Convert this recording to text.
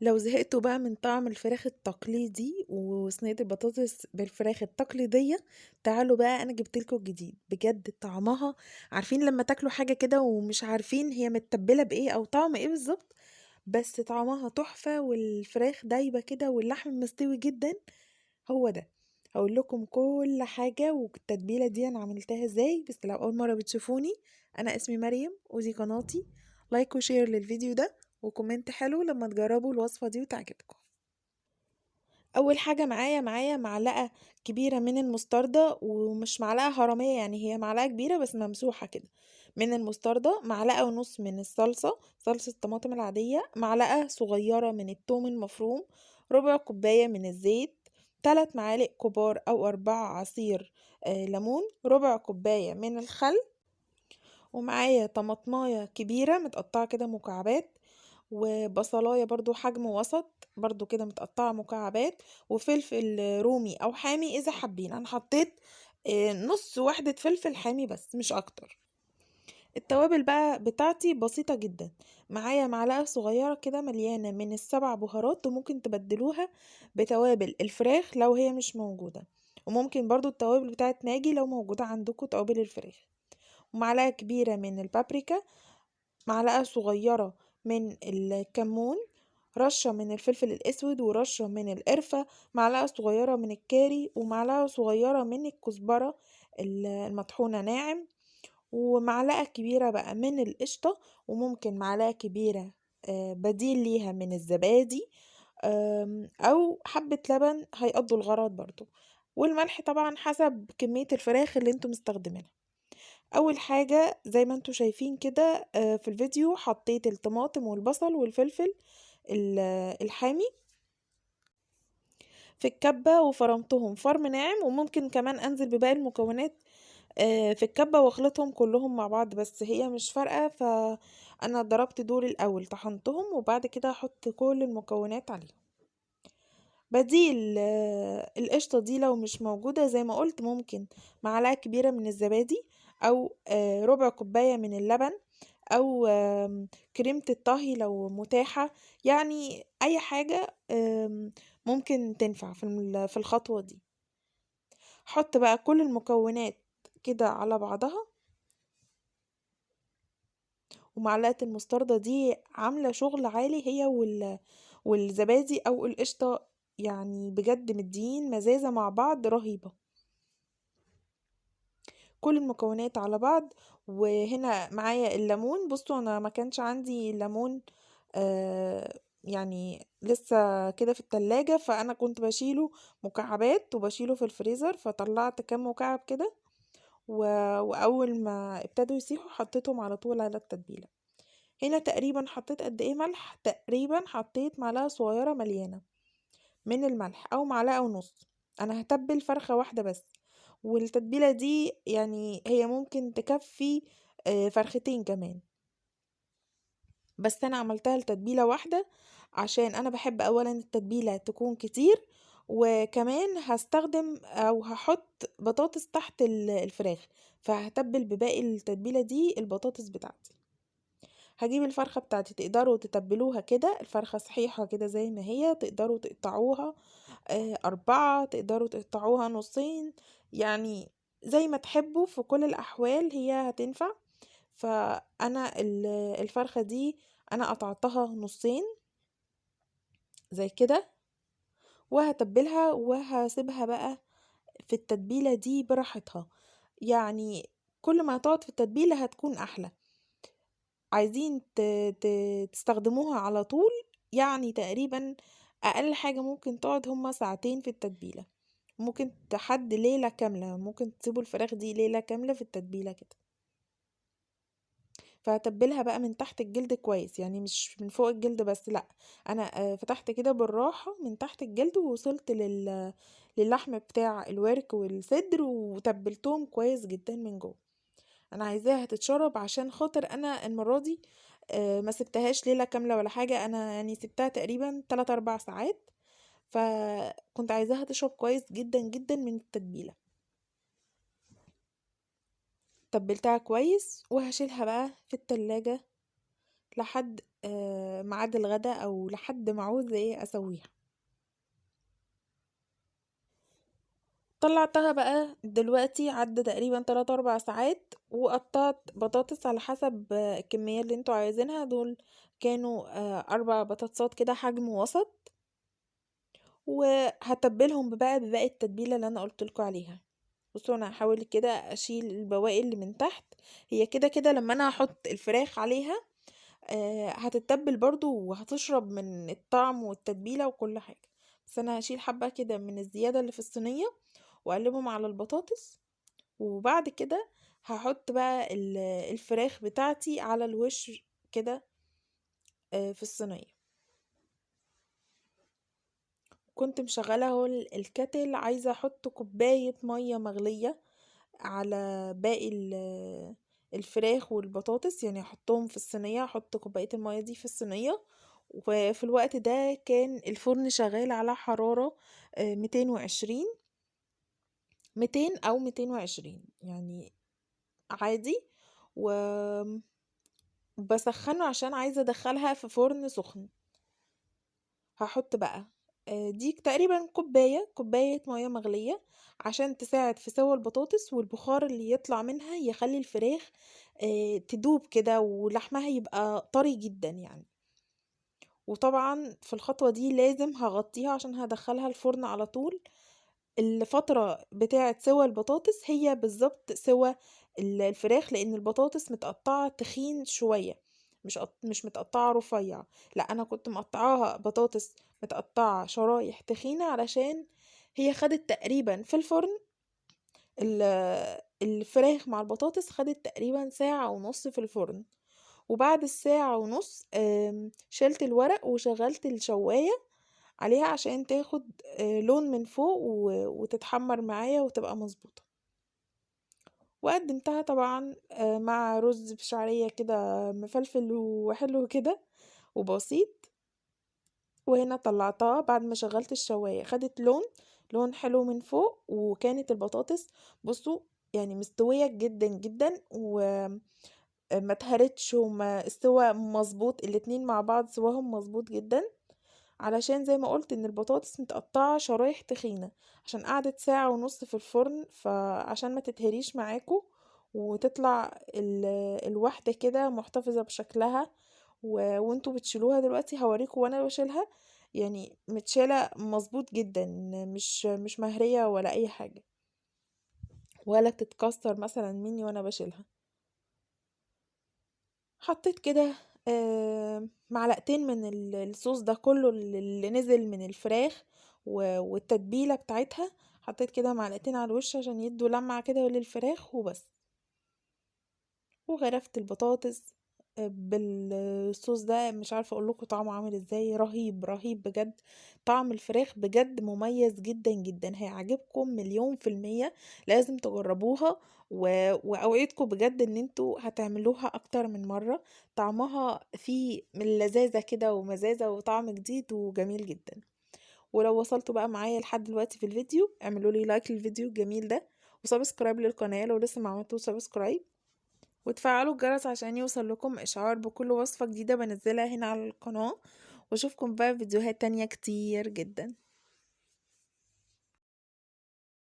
لو زهقتوا بقى من طعم الفراخ التقليدي وصينية البطاطس بالفراخ التقليدية، تعالوا بقى أنا جبت لكم الجديد. بجد طعمها، عارفين لما تاكلوا حاجة كده ومش عارفين هي متبلة بإيه أو طعم إيه بالظبط، بس طعمها تحفة والفراخ دايبة كده واللحم مستوي جدا. هو ده، هقول لكم كل حاجة والتتبيلة دي أنا عملتها إزاي. بس لو أول مرة بتشوفوني، أنا اسمي مريم ودي قناتي. like و share للفيديو ده و comment حلو لما تجربوا الوصفة دي وتعجبكم. أول حاجة معايا معلقة كبيرة من المستردة، ومش معلقة هرمية، يعني هي معلقة كبيرة بس ممسوحة كده من المستردة، معلقة ونص من الصلصة، صلصة الطماطم العادية، معلقة صغيرة من التوم المفروم، ربع كوباية من الزيت، 3 معالق كبار أو 4 عصير ليمون، ربع كوباية من الخل، ومعايا طماطماية كبيرة متقطعة كده مكعبات، وبصلاية برضو حجم وسط برضو كده متقطعة مكعبات، وفلفل رومي أو حامي إذا حابين. أنا حطيت نص واحدة فلفل حامي بس مش أكتر. التوابل بقى بتاعتي بسيطة جدا، معايا معلقة صغيرة كده مليانة من ال7 بهارات، وممكن تبدلوها بتوابل الفراخ لو هي مش موجودة، وممكن برضو التوابل بتاعت ماجي لو موجودة عندكم توابل الفراخ، ومعلقة كبيرة من البابريكا، معلقة صغيرة من الكمون، رشة من الفلفل الأسود ورشة من القرفة، معلقة صغيرة من الكاري، ومعلقة صغيرة من الكزبرة المطحونة ناعم، ومعلقة كبيرة بقى من القشطة، وممكن معلقة كبيرة بديل ليها من الزبادي، أو حبة لبن هيقضوا الغرض برضو، والملح طبعا حسب كمية الفراخ اللي انتم مستخدمينها. أول حاجة زي ما انتم شايفين كده، في الفيديو حطيت الطماطم والبصل والفلفل الحامي في الكبة وفرمتهم فرم ناعم، وممكن كمان أنزل بباقي المكونات في الكبة واخلطهم كلهم مع بعض، بس هي مش فارقة، فأنا ضربت دول الأول طحنتهم وبعد كده هحط كل المكونات عليهم. بديل القشطة دي لو مش موجودة زي ما قلت ممكن معلقة كبيرة من الزبادي، أو ربع كوباية من اللبن، أو كريمة الطهي لو متاحة، يعني أي حاجة ممكن تنفع في الخطوة دي. حط بقى كل المكونات كده على بعضها، ومعلقة المستردة دي عاملة شغل عالي هي والزبادي أو القشطة، يعني بجد مدين مزازة مع بعض رهيبة. كل المكونات على بعض. وهنا معايا الليمون، بصوا انا ما كانش عندي ليمون، لسه كده في التلاجة، فانا كنت بشيله مكعبات وبشيله في الفريزر، فطلعت كام مكعب كده، واول ما ابتدوا يسيحوا حطيتهم على طول على التتبيلة. هنا تقريبا حطيت قد ايه ملح؟ تقريبا حطيت معلقة صغيرة مليانة من الملح او معلقة ونص. انا هتبل فرخة واحدة بس، والتتبيلة دي هي ممكن تكفي فرختين كمان، بس انا عملتها لتتبيلة واحدة عشان انا بحب اولا التتبيلة تكون كتير، وكمان هستخدم او هحط بطاطس تحت الفراخ، فهتبل بباقي التتبيلة دي البطاطس بتاعتي. هجيب الفرخة بتاعتي، تقدروا تتبلوها كده، الفرخة صحيحة كده زي ما هي، تقدروا تقطعوها، 4، تقدروا تقطعوها نصين، زي ما تحبوا، في كل الأحوال هي هتنفع. فأنا الفرخة دي أنا قطعتها نصين زي كده، وهتبلها وهسيبها بقى في التتبيلة دي براحتها، كل ما هتقعد في التتبيلة هتكون أحلى. عايزين تستخدموها على طول، تقريبا أقل حاجة ممكن تقعد هما ساعتين في التتبيلة، ممكن تحد ليلة كاملة، ممكن تسيبوا الفراخ دي ليلة كاملة في التتبيلة كده. فهتبلها بقى من تحت الجلد كويس، يعني مش من فوق الجلد بس، لا انا، فتحت كده بالراحة من تحت الجلد ووصلت للحم بتاع الورك والصدر، وتبلتهم كويس جدا من جوه. انا عايزاها تتشرب عشان خاطر انا المرة دي، ما سبتهاش ليلة كاملة ولا حاجة، انا سبتها تقريبا 3-4 ساعات، فكنت عايزاها تشرب كويس جدا جدا من التتبيلة. تبلتها كويس وهشيلها بقى في التلاجة لحد ميعاد الغدا أو لحد ما أعوز إيه أسويها. طلعتها بقى دلوقتي عدى تقريبا 3 4 ساعات، وقطعت بطاطس على حسب الكمية اللي انتوا عايزينها. دول كانوا 4 بطاطسات كده حجم وسط، وهتبلهم بقى بباقي التتبيلة اللي انا قلت لكم عليها. بصوا انا هحاول كده اشيل البواقي اللي من تحت، هي كده كده لما انا هحط الفراخ عليها هتتبل برضو وهتشرب من الطعم والتتبيلة وكل حاجة، بس انا هشيل حبة كده من الزيادة اللي في الصينية واقلبهم على البطاطس. وبعد كده هحط بقى الفراخ بتاعتي على الوش كده في الصينية. كنت مشغلة اهو الكاتل، عايزة احط كوباية مية مغلية على باقي الفراخ والبطاطس، يعني احطهم في الصينية، احط كوباية المية دي في الصينية. وفي الوقت ده كان الفرن شغال على حرارة 220، 200 او 220 يعني عادي، و بسخنه عشان عايزة ادخلها في فرن سخن. هحط بقى دي تقريبا كوباية مية مغلية عشان تساعد في سوى البطاطس، والبخار اللي يطلع منها يخلي الفراخ تدوب كده ولحمها يبقى طري جدا يعني. وطبعا في الخطوة دي لازم هغطيها عشان هدخلها الفرن على طول. الفترة بتاعة سوى البطاطس هي بالظبط سوى الفراخ، لأن البطاطس متقطعة تخين شوية، مش متقطعة رفيع، لا أنا كنت مقطعاها بطاطس متقطعة شرايح تخينة، علشان هي خدت تقريبا في الفرن الفراخ مع البطاطس خدت تقريبا ساعة ونص في الفرن. وبعد الساعة ونص شلت الورق وشغلت الشواية عليها عشان تاخد لون من فوق وتتحمر معايا وتبقى مظبوطة. وقدمتها طبعا مع رز بشعرية كده مفلفل وحلو كده وبسيط. وهنا طلعتها بعد ما شغلت الشواية، خدت لون حلو من فوق، وكانت البطاطس بصوا مستوية جدا جدا، وما اتهرتش وما استوى مظبوط، الاتنين مع بعض سواهم مظبوط جدا. علشان زي ما قلت ان البطاطس متقطعة شرايح تخينة عشان قعدت ساعة ونص في الفرن، فعشان ما تتهريش معاكو وتطلع الواحدة كده محتفظة بشكلها. وانتوا بتشيلوها دلوقتي هوريكم وانا بشيلها، متشالة مظبوط جدا، مش مهرية ولا اي حاجة، ولا بتتكسر مثلا مني وانا بشيلها. حطيت كده معلقتين من الصوص ده كله اللي نزل من الفراخ والتتبيلة بتاعتها، حطيت كده معلقتين على الوش عشان يدوا لمعة كده للفراخ وبس. وغرفت البطاطس بالصوص ده، مش عارفة اقول لكم طعمه عامل ازاي، رهيب رهيب بجد. طعم الفراخ بجد مميز جدا جدا، هيعجبكم مليون في المية، لازم تجربوها. واوعدكم بجد ان انتوا هتعملوها اكتر من مرة. طعمها فيه من لذاذة كده ومزازة وطعم جديد وجميل جدا. ولو وصلتوا بقى معايا لحد دلوقتي في الفيديو، اعملوا لي like للفيديو الجميل ده، و subscribe للقناة لو لسه ما عملتوش subscribe، وتفعلوا الجرس عشان يوصل لكم اشعار بكل وصفة جديدة بنزلها هنا على القناة. واشوفكم بقى في فيديوهات تانية كتير جدا.